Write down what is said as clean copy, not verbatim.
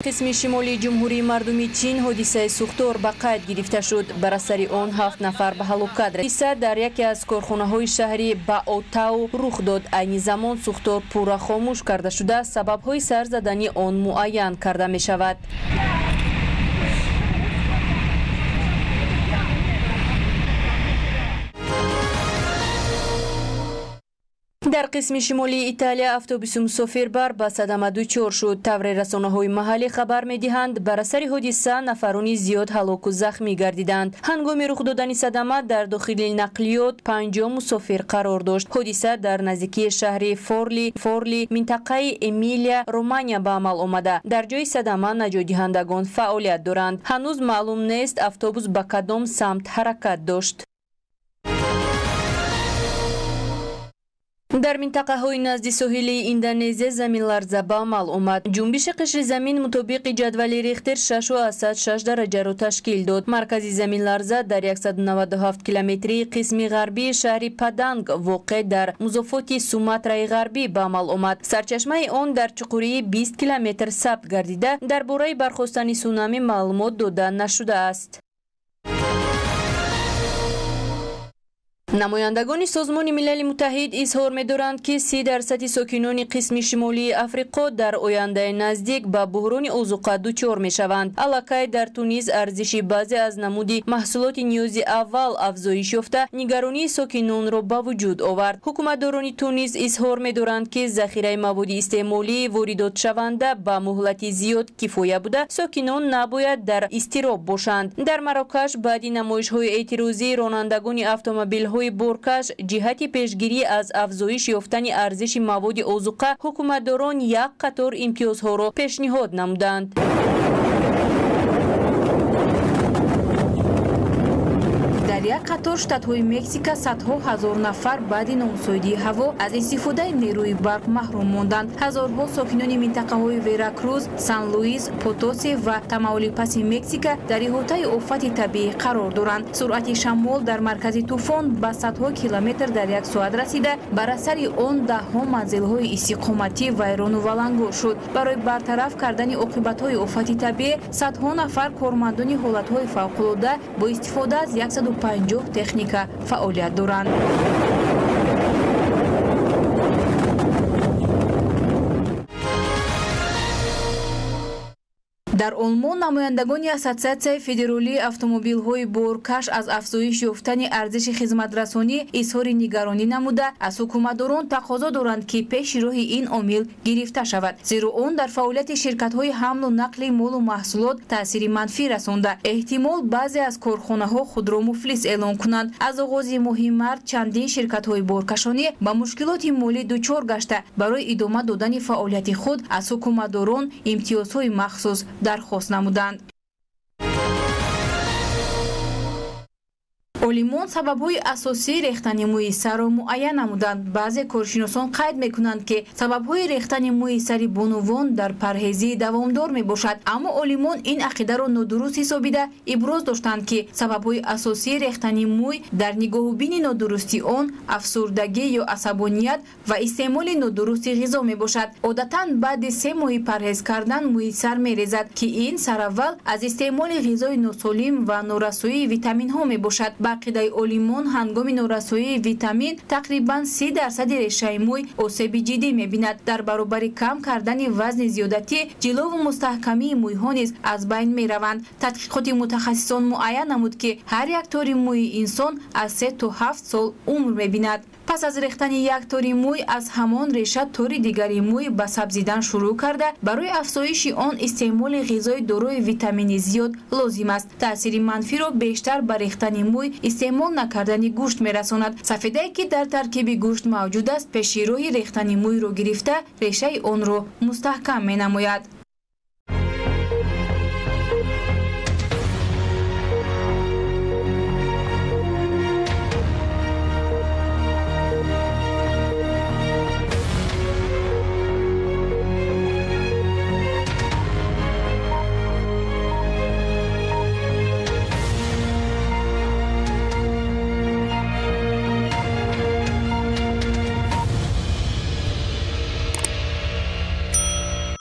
Қисми шимолии Ҷумҳурии Мардумии Чин ҳодисаи сӯхтор ба қайд гирифта шуд. Бар асари он 7 нафар ба ҳалокат расид. Ҳодиса дар яке аз корхонаҳои шаҳри Баотау рух дод. Айни замон сӯхтор пурра хомӯш карда шуда, сабабҳои сар задани он муайян карда мешавад. Дар қисми шимолии Италия автобуси мусофирбар ба садама дучор шуд. Тавре расонаҳои маҳаллӣ хабар медиҳанд, бар асари ҳодиса нафарони зиёд ҳалоку захмӣ гардиданд. Ҳангоми рух додани садама дар дохили нақлиёт 50 мусофир қарор дошт. Ҳодиса дар наздикии шаҳри Форли минтақаи Эмилия Романия ба амал омада. Дар ҷои садама наҷотдиҳандагон фаъолият доранд. Ҳанӯз маълум нест автобус ба кадом самт ҳаракат дошт. Дар минтақаҳои назди соҳилии Индонезия заминларза ба амал омад. Ҷунбиши қишри замин мутобиқи ҷадвали Рихтер 6,6 дараҷаро ташкил дод. Маркази заминларза дар 197 километрии қисми ғарбии шаҳри Паданг воқеъ дар музофоти Суматраи ғарбӣ ба амал омад. Сарчашмаи он дар чуқурии 20 километр сабт гардида, дар бораи бархостани сунами маълумот дода нашудааст. Намояндагони Созмони Милали Муттаҳид изҳор медоранд, ки 30% сокинони қисми шимолии Африқо дар ояндаи наздик ба буҳрони озуқа дучор мешаванд. Аллакай дар Тунис арзиши баъзе аз намуди маҳсулоти ниёзи аввал афзоиш ёфта, нигаронии сокинонро ба вуҷуд овард. Ҳукуматдорони Тунис изҳор медоранд, ки захираи маводи истеъмолии воридотшаванда ба муҳлати зиёд кифоя буда, сокинон набояд дар изтироб бошанд. Дар Марокаш баъди намоишҳои эътирозии ронандагони автомобилҳои боркаш ҷиҳати пешгирӣ аз афзоиш ёфтани арзиши маводи озуқа ҳукуматдорон як қатор имтиёзҳоро пешниҳод намуданд. Дар як қатор штатҳои Мексика садҳо ҳазор нафар баъди номусоидии ҳаво аз истифодаи нерӯи барқ маҳрум монданд. Ҳазорҳо сокинони минтақаҳои Веракрус, Сан-Луис, Потоси ва Тамаулипаси Мексика дар иҳотаи офати табиӣ қарор доранд. Суръати шамол дар маркази тӯфон ба садҳо километр дар як соат расида, бар асари он даҳҳо манзилҳои истиқоматӣ вайрону валангор шуд. Барои бартараф кардани оқибатҳои офати табиӣ садҳо нафар кормандони ҳолатҳои фавқулода бо истифода аз 150 техника фаъолият доранд. Дар Олмон намояндагони Ассотсиатсияи федералии автомобилҳои боркаш аз афзоиш ёфтани арзиши хизматрасонӣ изҳори нигаронӣ намуда, аз ҳукуматдорон тақозо доранд, ки пеши роҳи ин омил гирифта шавад, зеро он дар фаъолияти ширкатҳои ҳамлу нақли молу маҳсулот таъсири манфӣ расонда, эҳтимол баъзе аз корхонаҳо худро муфлис эълон кунанд. Аз оғози моҳи март чандин ширкатҳои боркашонӣ ба мушкилоти молӣ дучор гашта, барои идома додани фаъолияти худ аз ҳукуматдорон имтиёзҳои махсус дархост намуданд. Олимон сабабҳои асосии рехтани мӯи сарро муайян намуданд. Баъзе коршиносон қайд мекунанд, ки сабабҳои рехтани мӯи сари бонувон дар парҳезии давомдор мебошад. Аммо олимон ин ақидаро нодуруст ҳисобида иброз доштанд, ки сабабҳои асосии рехтани мӯй дар нигоҳубини нодурусти он, афсурдагӣ ё асабоният ва истеъмоли нодурусти ғизо мебошад. Одатан баъди 3 моҳи парҳез кардан мӯи сар мерезад, ки ин сараввал аз истеъмоли ғизои носолим ва норасоии витаминҳо мебошад. Ба ақидаи олимон, ҳангоми норасоии витамин тақрибан 30% решаи мӯй осеби ҷиддӣ мебинад. Дар баробари кам кардани вазни зиёдатӣ, ҷилову мустаҳкамии мӯйҳо низ аз байн мераванд. Тадқиқоти мутахассисон муайян намуд, ки ҳар як тори мӯи инсон аз 3 то 7 сол умр мебинад. Пас аз рехтани як тори мӯй аз ҳамон реша тори дигари мӯй ба сабзидан шурӯъ карда, барои афзоиши он истеъмоли ғизои дорои витамини зиёд лозим аст. Таъсири манфиро бештар ба рехтани мӯй истеъмол накардани гӯшт мерасонад. Сафедае ки дар таркиби гӯшт мавҷуд аст, пеши роҳи рехтани мӯйро гирифта, решаи онро мустаҳкам менамояд.